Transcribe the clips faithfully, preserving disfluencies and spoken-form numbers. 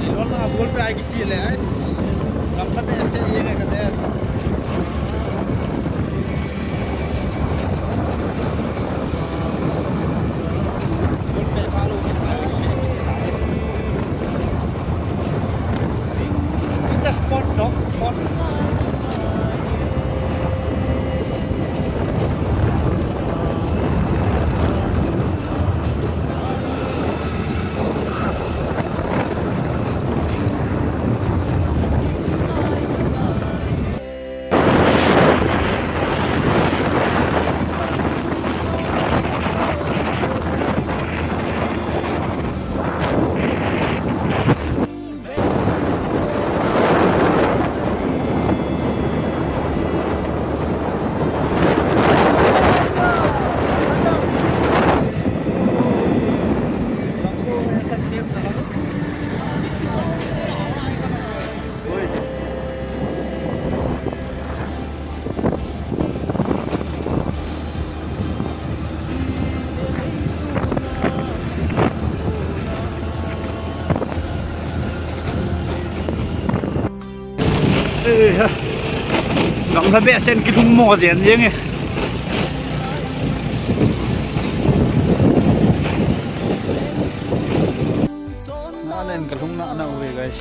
Ilon na bol pe ai kisi le ai. Gamla behseh e ka de. Bol pe pa lo. It's a spot, dog spot. Eh, gamla behseh in kilhung mo jen jeng e. Nalen kalhung na na uve, guys.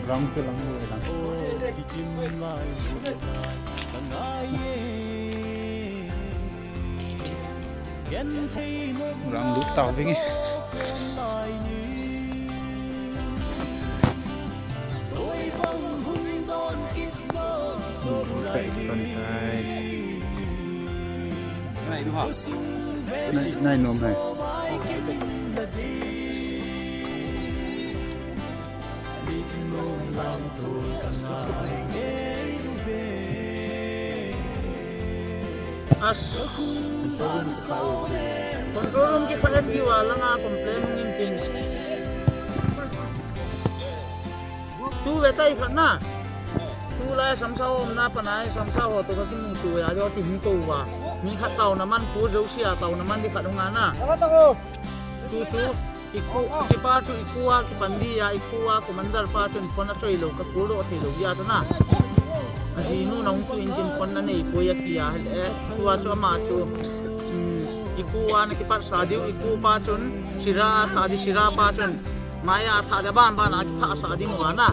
Ground pe lang uve lang. Rang lut tau vinge. Nai, nai nom hai. As. Control room kikhat in view a langa complain hung in tin. Tu ve tai khat na. Tu lai samsa ho na panai samsa ho to ka kin tu ya jo ti hung to wa. Mi khat tau na man pu jo sia tau na man di khat hung a na. Tu chu. Iku, chipa chu iku a, kipan di a, iku a, commander pa chun phone a choi lo, ka call lo thei lo ya ta na. Ajinu nong tu in tin phone na nei poi a ki a le, tu a chu ama chu. Hmm, iku a na kipat sa diu, iku pa chun, sira, tha di sira pa chun. Maya tha da ban ban a kitha sa ding wa na.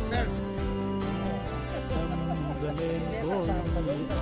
Sir.